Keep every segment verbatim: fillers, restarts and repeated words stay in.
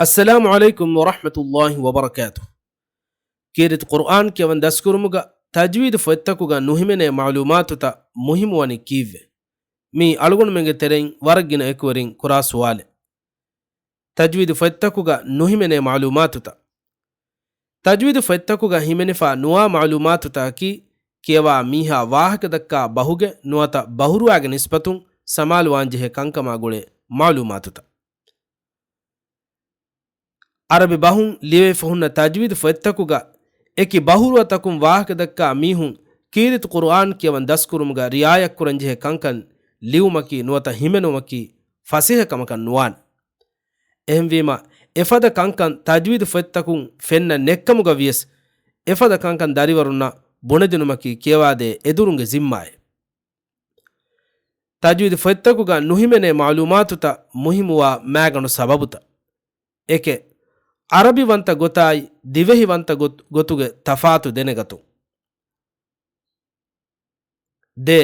އައްސަލާމު ޢަލައިކުމް ވަރަޙްމަތުﷲި ވަބަރަކާތުހު. ކީރިތި ޤުރުއާން ކިޔަވަން ދަސްކުރުމުގަ ތަޖްވީދު ފޮތްތަކުގަ ނުހިމެނޭ މަޢުލޫމާތުތައް މުހިއްމުވަނީ ކީއްވެ؟ މީ އަޅުގަނޑުމެންގެ ތެރެއިން ވަރަށް ގިނަ އެކުވެރިން ކުރާ ސުވާލެއް. ތަޖްވީދު ފޮތްތަކުގަ ނުހިމެނޭ މަޢުލޫމާތުތައް. ތަޖްވީދު ފޮތްތަކުގަ ހިމެނިފަ ނުވާ މަޢުލޫމާތުތަކަކީ، ކިޔަވާ މީހާ ވާހަކަދައްކާ ބަހުގެ ނުވަތަ ބަހުރުވާގެ ނިސްބަތުން ސަމާލުވާންޖެހޭ ކަންކަމާ ގުޅޭ މަޢުލޫމާތުތައް. ޢަރަބި ބަހުން ލިޔެފަ ހުންނަ ތަޖްވީދު ފޮތްތަކުގަ އެކި ބަހުރުވަތަކުން ވާހަކަދައްކާ މީހުން ކީރިތި ޤުރުއާން ކިޔަވަން ދަސްކުރުމުގަ ރިޢާޔަތްކުރަންޖެހޭ ކަންކަން ލިޔުމަކީ ނުވަތަ ހިމެނުމަކީ ފަސޭހަކަމަކަށް ނުވާނެ. އެހެންވީމަ، އެފަދަ ކަންކަން ތަޖްވީދު ފޮތްތަކުން ފެންނަ ނެއްކަމުގަ ވިޔަސް، އެފަދަ ކަންކަން ދަރިވަރުންނަށް ބުނެދިނުމަކީ ކިޔަވާދޭ އެދުރުންގެ ޒިންމާއެއް. ތަޖްވީދު ފޮތްތަކުގަ ނުހިމެނޭ މަޢުލޫމާތުތައް މުހިއްމުވާ މާގަނޑު ސަބަބުތައް. އެކެއް، ޢަރަބިވަންތަ ގޮތާއި ދިވެހިވަންތަ ގޮތް-، ގޮތުގެ ތަފާތު ދެނެގަތުން. ދެ،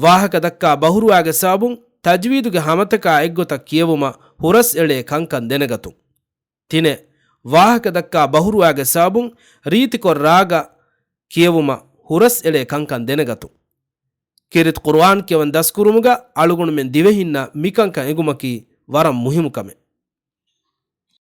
ވާހަކަދައްކާ ބަހުރުވާގެ ސަބަބުން ތަޖްވީދުގެ ހަމަތަކާ އެއްގޮތަށް ކިޔެވުމަށް ހުރަސްއެޅޭ ކަންކަން ދެނެގަތުން. ތިނެއް، ވާހަކަދައްކާ ބަހުރުވާގެ ސަބަބުން ރީތިކޮށް ރާގަށް ކިޔެވުމަށް ހުރަސްއެޅޭ ކަންކަން ދެނެގަތުން. ކީރިތި ޤުރުއާން ކިޔަވަން ދަސްކުރުމުގަ އަޅުގަނޑުމެން ދިވެހިންނަށް މިކަންކަން އެނގުމަކީ ވަރަށް މުހިއްމު ކަމެއް.